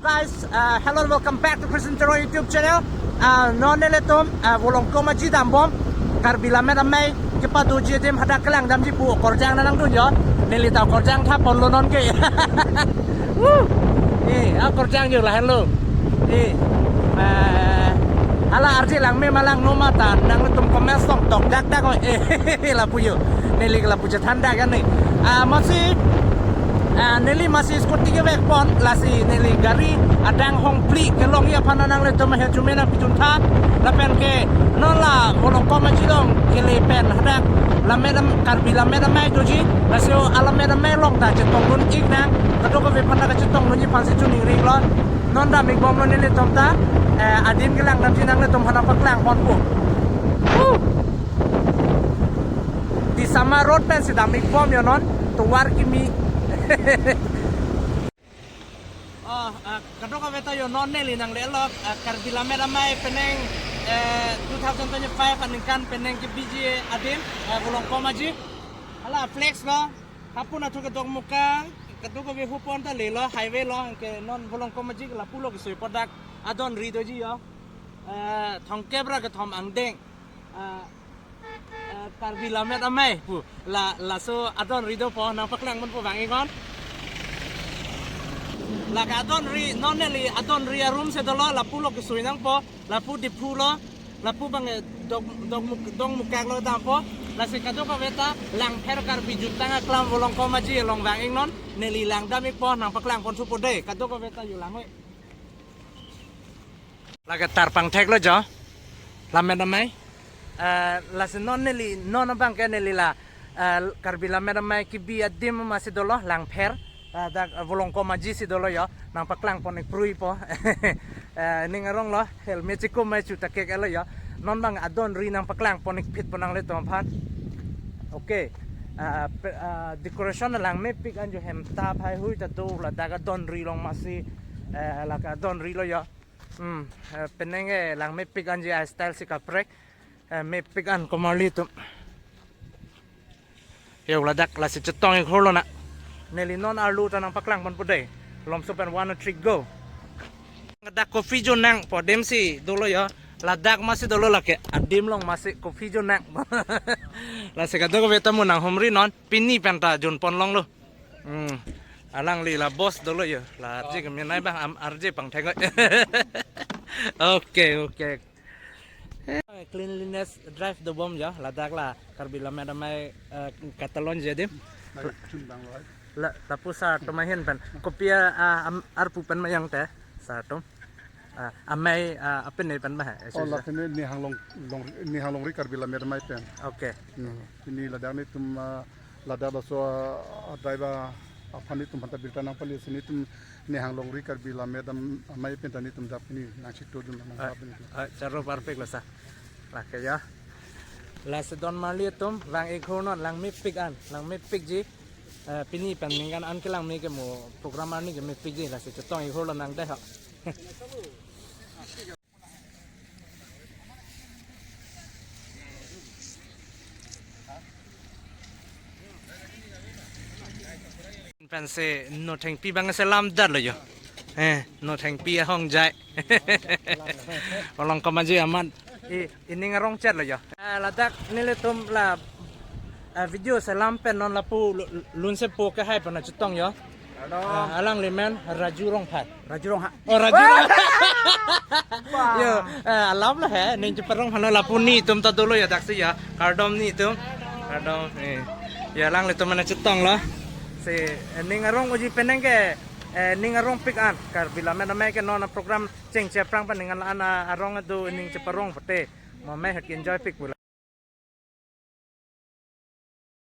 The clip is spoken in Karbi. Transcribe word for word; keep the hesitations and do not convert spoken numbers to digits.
Guys, uh, hello and welcome back to Christian Terror YouTube channel. Uh, non nelitum, uh, Volongkom Aji dambom, Karbi Lammet Amei kepadoji adim hadak kelang damji pu korjang nanang dun jo. Neli ta korjang thap ponlo non ke. Woo! Eh, ah, korjang jo lahenlo. Eh, uh, hala arje langme ma langno ma ta nanglitum comments tong tok dak dak oi. Eh, lapu jo. Neli lapu chethan dak ya ni. Ah, masi, ah, neli masi scooty kevek pon, lasi neli gari adang hong phli kelongji aphan nanglitum ahe chume nangpijun tha, lapen ke non la Volongkom Aji along kele pen hadak Lammet Am-, Karbi Lammet Amei doji, lasi o Alammet Amei along ta chetong dun ik nang, kadokave aphan ta chetong dunji aphansi choningri lo, non dam ik bomlo nelitum ta, eh, adim kelang damji nanglitum aphan nangpaklang ponpo. Woo! Disama Road pensi dam ik bom jo non, tovar kimi. Oh, ah, kadokave ta jo non neli nanglelo, ah, Karbi Lammet Amei penang, eh, two thousand twenty-five aningkan penang kebiji adim, eh, Volongkom Aji. Hala flex lo, hapu na thu ke Dokmoka, kadokave hupon ta lelo, highway lo, ke non Volongkom Aji ke lapulo kesui pu dak adon ri doji jo. Eh, thomkep ra kethom angdeng. Ah, eh, Karbi Lammet Amei pu. La, laso adon ri dopo nangpaklang ponpo vang ik non. Lake adon ri, non neli adon ri arum si dolo, lapulo kesui nangpo, lapu Diphu lo, lapu bang, eh, Dok, Dokmuk, Dokmukak lo dampo, lasi kadokave ta Langpher Karbi Juntang Aklam Volongkom Aji along vang ik non, neli lang dam ikpo nangpaklang pon thupo dei, kadokave ta jo lang oi. Lake tarpang thek lo jo. Lammet Amei. Eh, lasi non neli, non abang ke neli la, eh, Karbi Lammet Amei kebi adim masi dolo, Langpher. Eh, dak, eh, Volongkom Aji si dolo jo. Nangpaklang pon ik prui po. Eh, ning arong lo, helmet chikum mai chu ta kek elo jo. Non bang adon ri nangpaklang pon ik phit po nanglitum aphan. Okay. Eh, pe-, eh, decoration langmepik an jo, hem ta phai hui ta do, ladak adon ri along masi, eh, lake adon ri lo jo. Hmm, eh, penang ke langmepik anji a-style si kaprek. Eh, mepik an komarli atum. Yo, ladak lasi chetong ik hurlo na. Neli non arlo ta nangpaklang ponpo dei. Lomso pen one, two, three, go. Ladak coffee jo nangpo adim si dolo jo. Ladak masi dolo lake. Adim along masi coffee jo nang. Lasi kadokave ta mo nanghumri non. Pini pen ta jun pon longlo. Hmm. Alangli la boss dolo jo. La arje kemenai bang, am arje pangthek oi. Okay, okay. Eh, cleanliness drive dobom jo. Ladak la Karbi Lammet Amei, eh, katalon ji adim. Lake chun bang lo. La, lapu sar atum ahin pen. Kopi a, am, arpu pen mayang te, sar atum. Ah, amei, ah, apin ne pen ma hai? Oh, lapen ne Nihang Long, Long, Nihang Longri Karbi Lammet Amei pen. Okay. Hmm. Pini ladak netum, ah, ladak laso, ah, driver aphan netum aphan ta birta nangpali si netum Nihang Longri Karbi Lammet Am-, Amei pen ta netum dak pini nangchito dun nang Ah, pini. Ah, charo parpik lo sa. Lake jo. Lasi don marli atum, vang ik hurnon, langmepik an, langmepik ji. Eh, pini pen ningkan an kelangme ke mo program arni ke mepik ji, lasi chetong ik hurlo nang dei ho. Pensi Nothengpi bang selam dat lo jo. Eh, Nothengpi ahong jai. Volongkom Aji amat. I, ining arong chet lo jo. Ah, ladak nelitum la, ah, video selam pen non lapu lu-, lunsepo kehai pen chetong jo. Hello. Ah, alangli men Raju Rongphar. Raju Rongha. Oh, Raju Rongha. Wah. Yo, eh, alam lo he, ning cheparong halo lapu netum ta dolo jo daksi jo. Kardom netum. Kardom, eh. Ya, alanglitum mana chetong lo. Si, eh, ning arong uji penang ke, eh, ning arongpik an. Karbi Lammet Amei ke non program chengche aphrang pen ning an la-an arong do ning cheparong pute. Mo me hek enjoypik pula.